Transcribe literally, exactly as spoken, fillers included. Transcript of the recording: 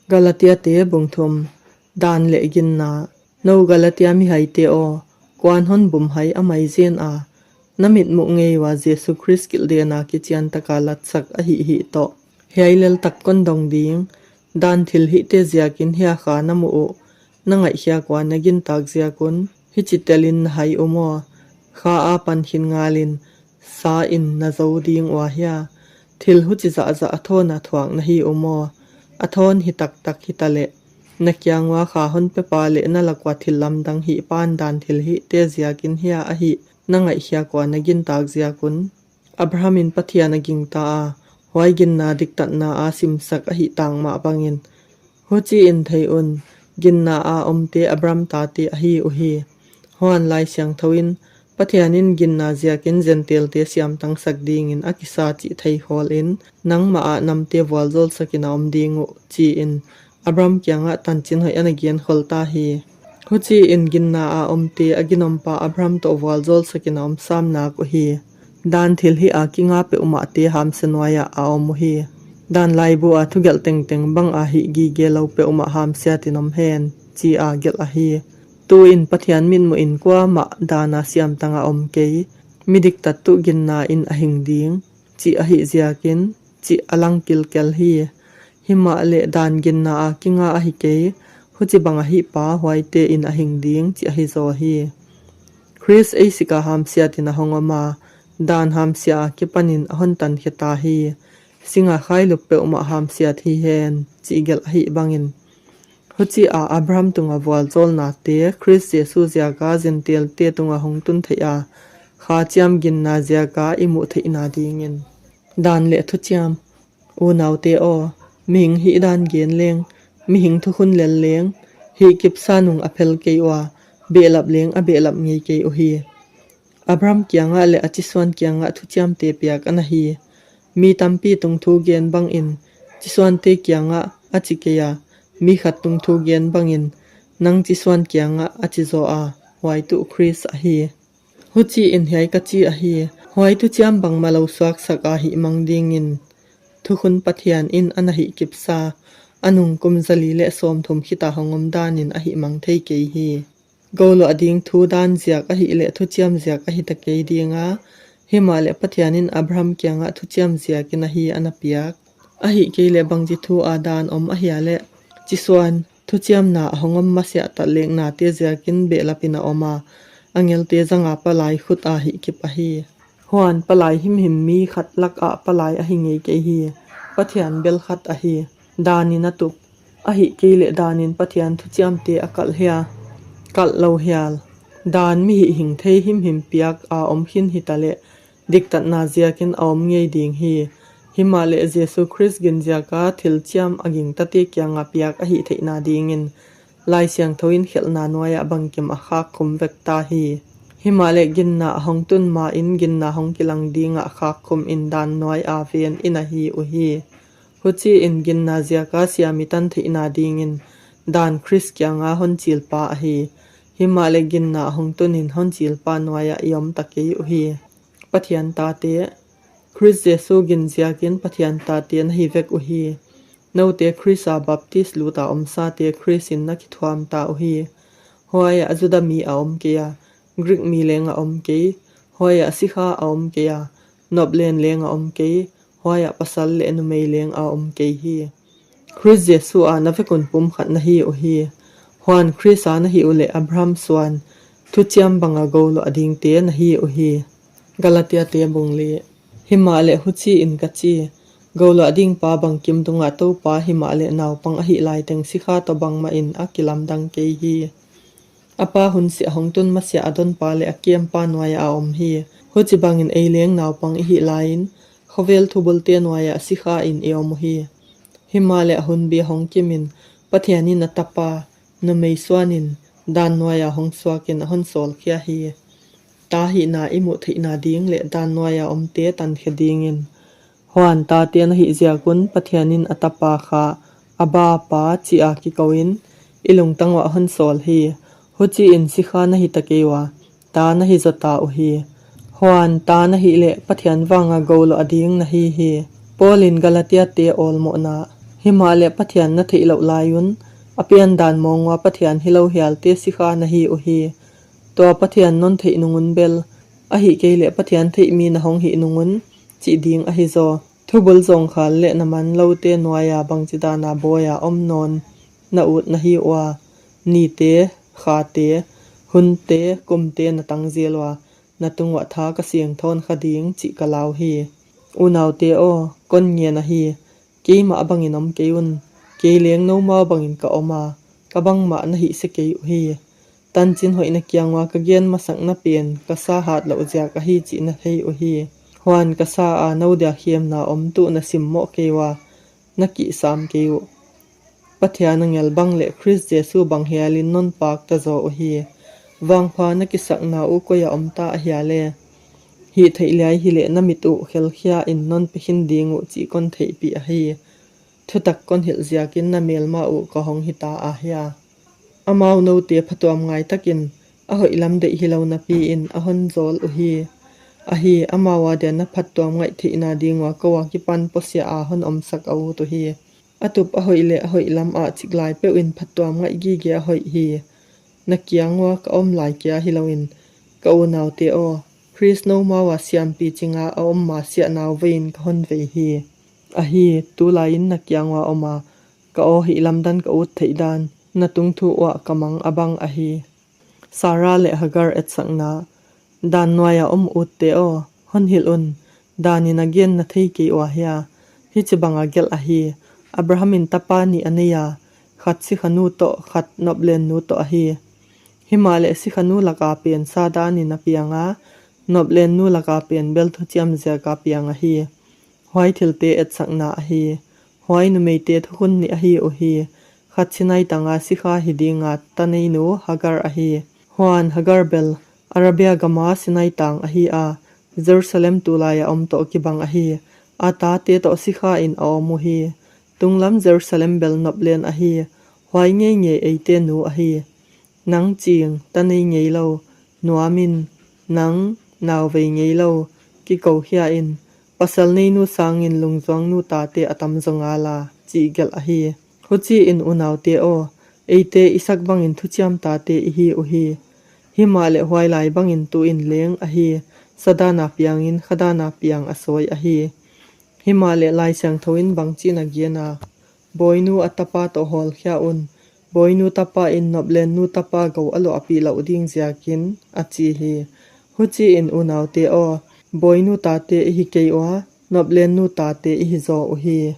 Galatiate bung thum. Dan le ginna. No Galatia mihaite aw, kuan hon bumhai a maizen a, na mitmuh ngei ua Jesu Khrist kilhden a kician taka latsak ahih hih tawh, hiai leltak kon dong ding. Dan thilhihte ziakin hia kha na muh uh, na ngaihkhiak ua na gintak ziakun hici telin na hai uh maw? Kha a pan khin ngalin sa in na zo ding ua hia? Thil huci zahzah a thawn a thuak na hi uh maw? A thawn hi taktak hi taleh, na kiang ua kha hon pia pa le na lak ua thil lamdang hih pan dan thilhihte ziakin hia ahih na ngaihkhiak ua na gintak ziakun? Abraham in Pathian a gingta a, huai ginna diktatna a simsak ahih tang mah bangin, huci in thei un, ginna a omte Abraham tate ahi uh hi. Huan Lai Siangtho in, Pathian in ginna ziakin Gentile-te siamtangsak dingin a kisa cih thei khawlin, nangmah ah namte vualzawlsakin a om ding uh, ci-in Abraham kiangah tancin hoih a na gen khol ta hi. Huci in ginna a omte a ginompa Abraham tawh vualzawlsakin a om sam nak uh hi. Dan thilhih a kinga peuhmahte hamsia nuai-ah a om uh hi. Dan laibu a thugelh tengteng bang a hih gige lo peuhmah hamsiatin om hen, ci a gelh ahi. Tu-in Pathian mitmuhin kuamah dan a siamtang a om kei, mi diktat tuh ginna in a hing ding, cih ahih ziakin, cih a lang kilkel hi. Himahleh dan ginna a kinga ahi kei, huci bang ahih pa huaite in a hing ding, cih ahi zaw hi. Khrist ei sik a hamsiatin a hong om a, dan hamsia a kipanin a hon tankhia ta hi. Singa khailup peuhmah hamsiat hi hen, cih gelh ahih bangin. Huci a Abraham tunga vualzawlnate Khrist Jesu ziaka Gentile-te tunga hong tun theih a, kha ciam ginna ziaka i muh theihna dingin. Dan le thuciam. Unaute aw, mihing hih dan gen leng, mihing thukhun lel leng, hih kipsa nung a phel kei ua, behlap leng a behlap ngei kei uh hi. Abraham kiangah le a cisuan kiangah thuciamte piak a na hi. Mi tampi tung thu gen bangin, cisuante kiangah a ci kei a, mi khat tung thu gen bangin, nang cisuan kiangah a ci zaw a, huai tuh Khrist ahi. Huci in hiai ka ci ahi, huai thuciam bangmah lo suaksak a hih mang dingin, thukhun Pathian in a na hih kipsa, a nung kum zali le sawmthum khita hong om danin a hih mang thei kei hi. Goluah ding thu dan ziak ahih leh thuciam ziak ahi ta kei dinga, himahleh Pathian in Abraham kiangah thuciam ziakin ahi a na piak. Ahih kei leh bangci thu a dan om ahia leh, cisuan, thuciamna a hong om masiah tatleknate ziakin behlapin a om a, angelte zanga palai khut a hih kip ahi. Huan palai himhim mi khat lakah palai ahi ngei kei hi. Pathian bel khat ahi. Danin a tup. Ahih kei leh danin Pathian thuciamte a kalh hia? Kalh lo hial. Dan mi hihhing thei himhim piak a om khin hi taleh, diktatna ziakin a om ngei ding hi. Himahleh Jesu Khrist gin ziaka thilciam a gingtate kianga piak ahih theihna dingin, Lai Siangtho in khelhna nuai-ah bangkim a khakkhum vek ta hi. Himahleh ginna a hong tun ma-in ginna hong kilang dingah khakkhum in dan nuai-a ven in ahi uh hi. Huci in ginna ziaka siam i tan theihna dingin dan Khrist kianga hon cilpa ahi. Himahleh ginna a hong tunin hon cilpa nuai-ah i om ta kei uh hi. Pathian tate, Khrist Jesu gin ziakin Pathian tate na hi vek uh hi. Note Khrist a baptis luta omsate Khrist in na kithuam ta uh hi. Huai-ah Juda mi a om kei a, Greek mi leng a om kei. Huai-ah sikha a om kei a, noplen leng a om kei. Huai-ah pasal le numei leng a om kei hi. Khrist Jesu a na vekun pumkhat na hi uh hi. Huan Khrist a na hih uh leh Abraham suan, thuciam banga goluah dingte na hi uh hi. Galatiate bung li. Himahleh huci in ka ci, goluah dingpa bangkim tungah Topa himahleh naupang ahih laiteng sikha tawh bangmah in a kilamdang kei hi. A pa hun sih a hong tun masiah a donpa le a kempa nuai-ah a om hi. Huci bangin ei leng naupang i hih lai-in, khovel thubulte nuai-ah sikha in i om uh hi. Himahleh a hunbi a hong kimin, Pathian in a tapa, numei suanin, dan nuai-ah hong suakin a hon sawlkhia hi. Ta hihna i muh theihna ding le dan nuai-a omte tankhia dingin. Huan tate na hih ziakun Pathian in a tapa kha, Abba Pa, ci-a kiko in, i lungtang uah hon sawl hi. Huci in sikha na hi ta kei ua, ta na hi zaw ta uh hi. Huan ta na hih leh Pathian vanga goluah ding na hi hi. Paul in Galatiate awlmawhna. Himahleh Pathian na theih loh lai-un a piandan mawng ua Pathian hi lo hialte sikha na hi uh hi. Tua Pathian non theih nungun bel, ahih kei leh Pathian theihmi na hong hih nungun cih ding ahi zaw. Thubul zawngkhal le na man lote nuai-a bangci dana bawi-a om nawn na ut na hi uh a, nite, khate, hunte, kumte na tangzial uh a, na tung uah tha ka siangthawn kha ding cih ka lau hi. Unaute aw, kon ngen ahi. Keimah bangin om kei un. Kei leng nomau bangin ka om a, ka bangmah na hihsia kei uh hi. Tancin hoih na kiang ua ka gen masakna pen ka sa hat loh ziak ahi cih na thei uh hi. Huan ka sa a no dia khiamna om tuh na simmawh kei ua, na kihsam kei uh. Pathian angel bang le Khrist Jesu bang hialin non pakta zaw uh hi. Vangpha na kisakna uh koi-ah om ta a hia le? Hih theih liai hileh na mit uh khelkhia in non pia khin ding uh cih kon theihpih ahi. Thutak kon hilh ziakin na melma uh ka hong hita a hia? Amau note phatuam ngai takin a hoih lam deih hi lo napi-in a hon zawl uh hi. Ahi, amau a dia na phattuam ngaih theihna ding ua ko a kipan puasia a hon omsak a ut uh hi. A tup a hoih le a hoih lam ah ciklai peuh in phattuam ngaih gige a hoih hi. Na kiang ua ka om lai kia hi loin, ka unaute aw, Khrist nomau a siampi cinga a om ma siah nau vei-in ka hon vei hi. Ahi, tulai-in na kiang ua om a, ka aw hih lamdan ka ut theih dan, na tungthu uah ka mang a bang ahi. Sarah le Hagar etsakna. Dan nuai-a om utte aw, hon hilh un. Danin a gen na thei kei uh a hia? Hih ci banga gelh ahi. Abraham in tapa nih a nei a, khat sikhanu tawh, khat noplennu tawh ahi. Himahleh sikhanu laka pen sa danin a piang a, noplennu laka pen bel thuciam ziaka piang ahi. Huai thilte etsakna ahi. Huai numeite thukhun nih ahi uh hi. Khat Sinai tanga sikha hi dinga ta neinu Hagar ahi. Huan Hagar bel Arabia gama Sinai tang ahi a, Jerusalem tulai-a om tawh kibang ahi. A tate tawh sikha in a om uh hi. Tunglam Jerusalem bel noplen ahi. Huai ngeingei eite nu ahi. Nang cing, ta nei ngei lo, nuam in, nang, nau vei ngei lo, kiko khia in, pasal neinu sangin lungzuangnu tate a tam zaw ngal a, cih gelh ahi. Huci-in unaute aw, eite Isak bangin thuciam tate i hi uh hi. Himahleh huai lai bangin tu-in leng ahi, sa dana piangin kha dana piang a sawi ahi. Himahleh Lai Siangtho in bangci-in a gen a, Bawinu a tapa tawh hawlkhia un. Bawinu tapa in noplennu tapa go a luahpih loh ding ziakin, a ci hi. Huci-in unaute aw, Bawinu tate i hi kei ua, noplennu tate i hi zaw uh hi.